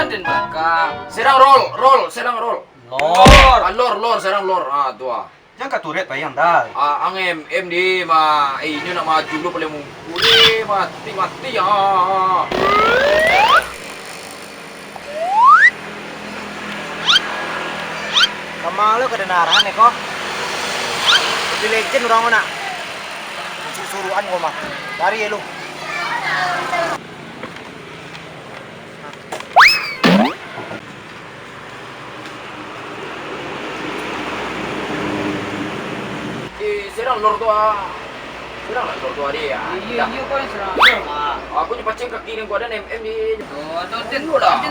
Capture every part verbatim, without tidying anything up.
Den balakang. Serang roll, roll, serang roll. Lor. Ah, lor, lor, serang lor. Ah, tu ah. Jan ka turek payah, Dal. Ah, ang M M di, ma, eh, inyo nak maju lo paling mungkul, eh, mati, mati, ah. Kamang lo kadangaran ko. Mobile Legend urang ko nak. Suruh-suruhan ko mah. Lari lo. Eh, serang lor tu ah. Serang lah lor tu ah, dia. Iyo, iyo, kau yang serang lor, Mak. Aku ni pacing kaki ni, gua ada M M ni. Oh, tu, tu, Ayolah.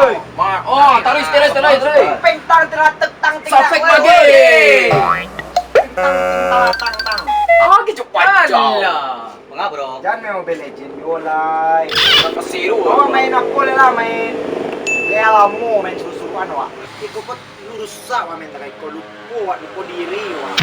Oi, ma-, oh, tarik, tarik, tarik, tarik. Peng tang, teratek tang, tidak. Safek lagi. Peng tang, tang, tang, tang. Ah, gitu pacau. Alah. Manga, bro? Jan main Mobile Legend juo lai. Urang kasiru. Oh, main apo lai lah, main. Ya, lamo main suruh-suruhan, wak. Iko kok rusak, wak, main takai ko, lupo, wak, lupo diri, wak.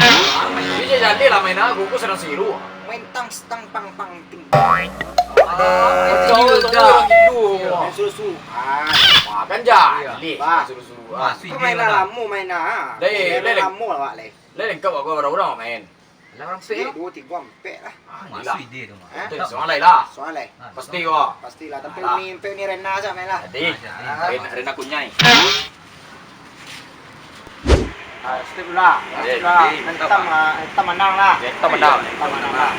Ini jadi lah main aku, aku sedang siru. Main tang stang pang pang ting. Ah, jauh tu, orang Hindu. Main suruh-suruhan. Wah, kan jadi. Bah. Suruh-suruhan. Kau main lah lamo main lah. Deh, deh. Lamo lah, wak, leh. Leh lengkap aku, orang-orang main. Lah, orang sek, duo, tigo, ampek lah. Ah, masuk ide tu, Mak. Hah? Betul, soal lain lah. Soal lain. Ah, pasti kau. Pastilah, tapi ni ampek ni Rena sajo main lah. Jadi, ah, jadi. Rena, Rena kunyai. Ah, step dulu lah. Ya, step dulu lah. Jadi, entam lah, entam menang lah. Ya, entam menang. Entam menang lah.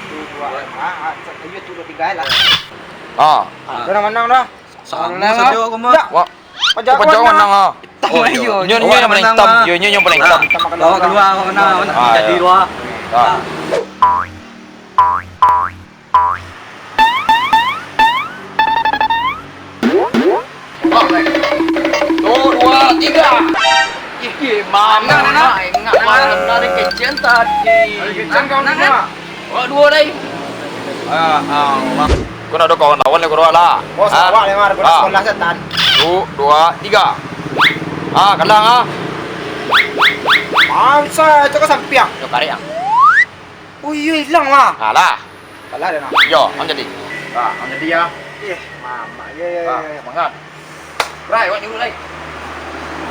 Tu dua, ah, ah, iyo tu dua tiga lah. Ah. Ah, tu dah menang dah. Sama sajo aku mah. Wak. Pajak, pajak warna. Warna ah. Oh, iyo. Nyo, nyo yang paling hitam. Iyo, nyo yang paling hitam. Bawa keluar, bawa keluar. Ah, jadi iyo. Dua. Ah. Satu, dua, tiga. Ih, ih, mama, enak, enak. Enak, enak. Enak, enak, kecen tadi. Kecen kau ni, Mak. Wak duo lai. Ah, ah, Mak. Kau nak ado kawan lawan lai, kau lah. Bos, ah, awak lai, Mar. Kau nak sekolah setan. Satu, dua, tiga. Ah, kalang ah. Bangsa, itu kan sampiang. Yo, karek ah. Oh iyo, hilang lah. Alah. Kalah dah, nah. Yo, ang jadi. Ah, ang jadi ya. Eh, mamak. Ya, ya, ya, ya. Semangat. Rai, awak nyuruh lai.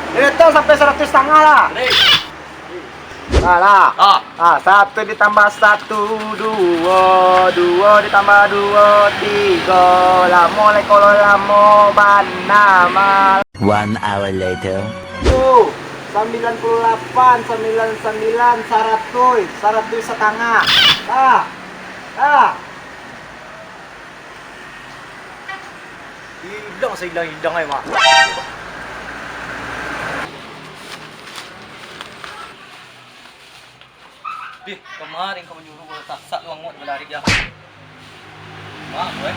Dia datang sampai seratus setengah lah. Jadi. Lah, lah. Ah. Ah, satu ditambah satu, duo, duo ditambah duo, tigo. Lamo lai kalau lamo bana, Mal. One hour later. Tuh, sembilan puluh delapan, sembilan sembilan, seratus, seratus setengah. Ah. Ah. Hilang, hilang, hilang ai, Mak. Dih, kamarin kau manyuruah kau sasak lu angot balari ja. Mak, gue.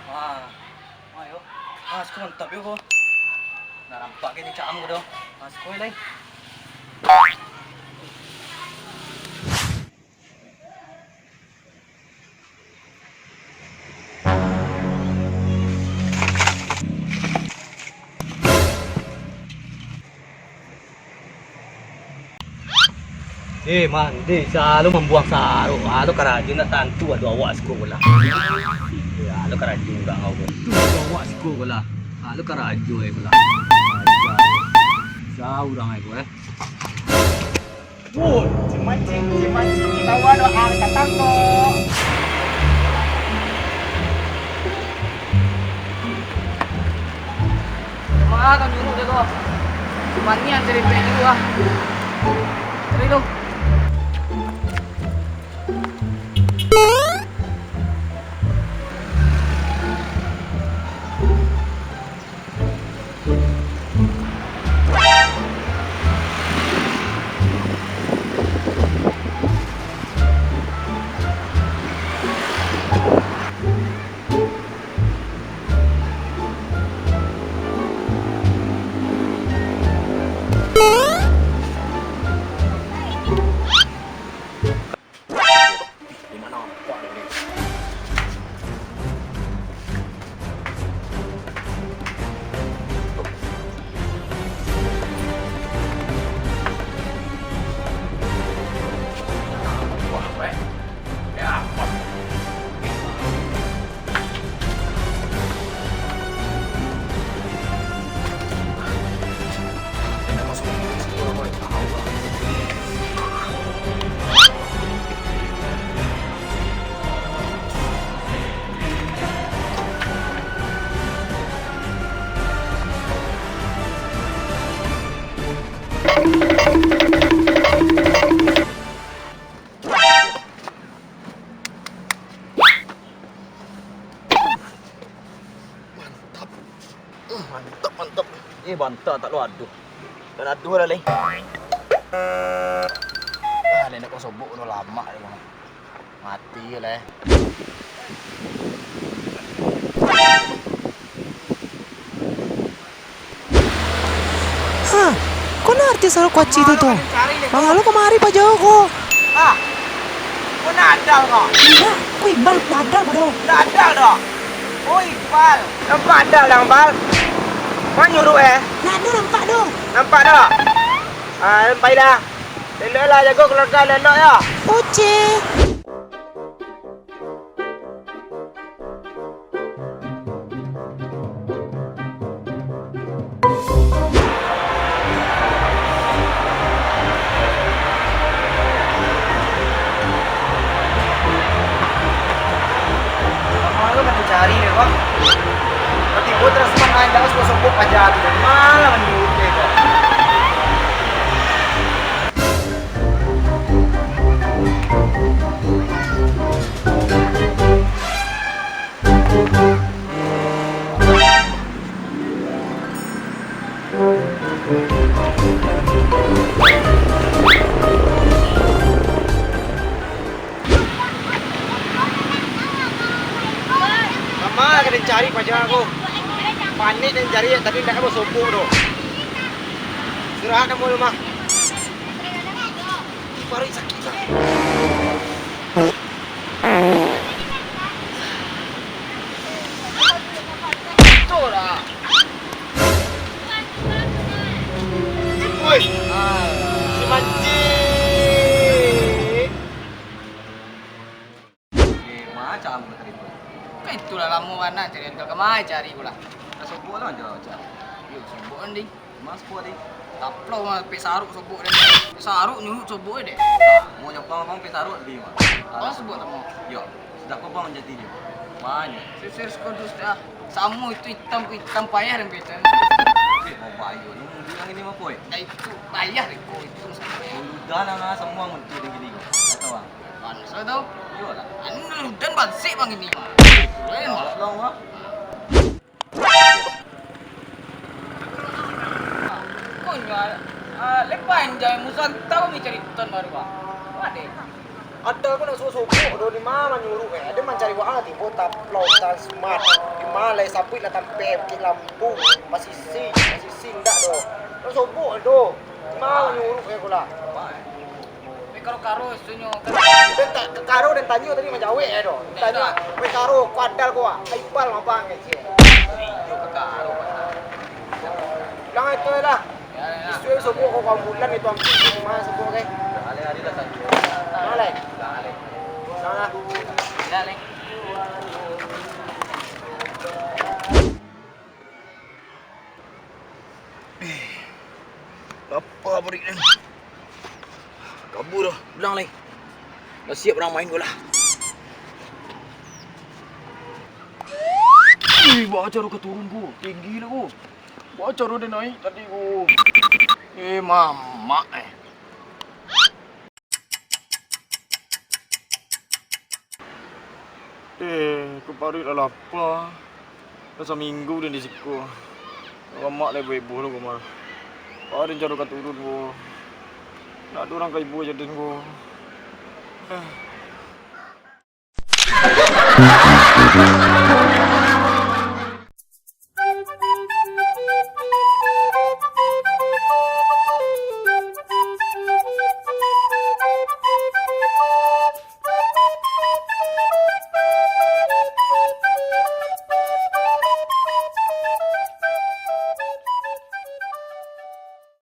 Wah, ayo. Ah, siko mantap yo, ko. Nah, nampak ke cacak am ko doh. Ah, siko lai. Eh, mandi, salalu mambuang saruk. Ah, tu karajo ndak tantu, ado awak siko ko lah. Eh, ado karajo urang awak. Tu ado awak siko ko lah. Ah, tu karajo ai ko lah. Jauah urang ai ko, eh. Woi, si mancing, si mancing, kita wan doa, kita tangkok. Wah, kau nyuruh deh kau. Manian cari pek dulu ah. Cari dong. Banta tak lo aduh. Dan aduh lah, leh. Ah, nenek ko sobok lo lamak ni. Mati lah, eh. Hah, kok nan artis sarok kuaci tu, tu? Mangalo kamari paja ko? Ah, kok nan adal ko? Indak, ko Iqbal, nan adal pado. Nan adal doh. Oh, Iqbal. Nampak adal dah, Bal? Ma nyuruh, eh? Ndak ado nampak doh. Nampak doh? Ah, pailah. Elok-elok jago keluarga elok-elok yo. Oke. Lamo lo ka dicari deh, Bang. Tibo transfer main dalam sebuah sopok paja tu. Malah manurut deh, Bang. Mama ka den cari paja ko. Panek den cari, tapi ndak ado sobok doh. Istirahat dulu mah. Paruik sakik, Bang. Oi, si mancing. Eh, macam tadi tu. Kan itulah lamo bana cari, ka ma cari ko lah. Sobok lah, cari. Yo, sobok kan, ding. Mas, kuat, deh. Taplok mah, pek saruk sobok deh. Pek saruk nyurut sobok deh. Mau nyoba abang pek saruk lebih, Mas. Abang sobok tak mau? Yo, sudah kau bang jadi je. Banyak. Sisir sekondus dah. Samo itu hitam, hitam payah dan beda. Eh, mau bayar ni, mau bilang ini apa, eh? Dah itu payah deh, kau itu sama ya. Udah lah, semua mentu di gini. Atau, Bang? Bangsa tau. Yo lah. Anu, udah bansik, Bang, ini, Bang. Keren. Tolong, Bang. Konyo, ah, lepain jai musuh antau ni cari tuan baru, ah. Wah, deh. Ada ko nak sobok-sobok do, di ma manyuruh, eh. Ado mancari waang tibo taplok tan smart. Di ma lai sabuik lah tampek bukik lampu. Pasisi, pasisi ndak do. Nak sobok do. Di ma manyuruh, eh, ko lah. Weh, karo-karo isunyo. Den ta-, karo den tanyo tadi manjawek eh doh. Tanyo, weh, karo, kuadal ko, ah. Ka Iqbal mah bang, eh, cie. Iyo, karo. Bilang itu lah. Isu yang sobok ko, ambulan itu, ambulan. Mana sobok, eh? Alai, alai lah, tanyo. Alai. Alai. Sana. Ya, alai. Eh, lapa paruik ni. Kabur lah, pulang lai. Dah siap urang main ko lah. Ih, baa caro ka turun ko? Tinggi lah ko. Baa caro den naik tadi ko? Eh, mamak eh. Eh, ko paruik lah lapa. Lah saminggu den di siko. Lamak lah ibo-ibo tu kamar. Paruik caro ka turun ko. Ndak ado urang ka ibo jo den ko. Eh.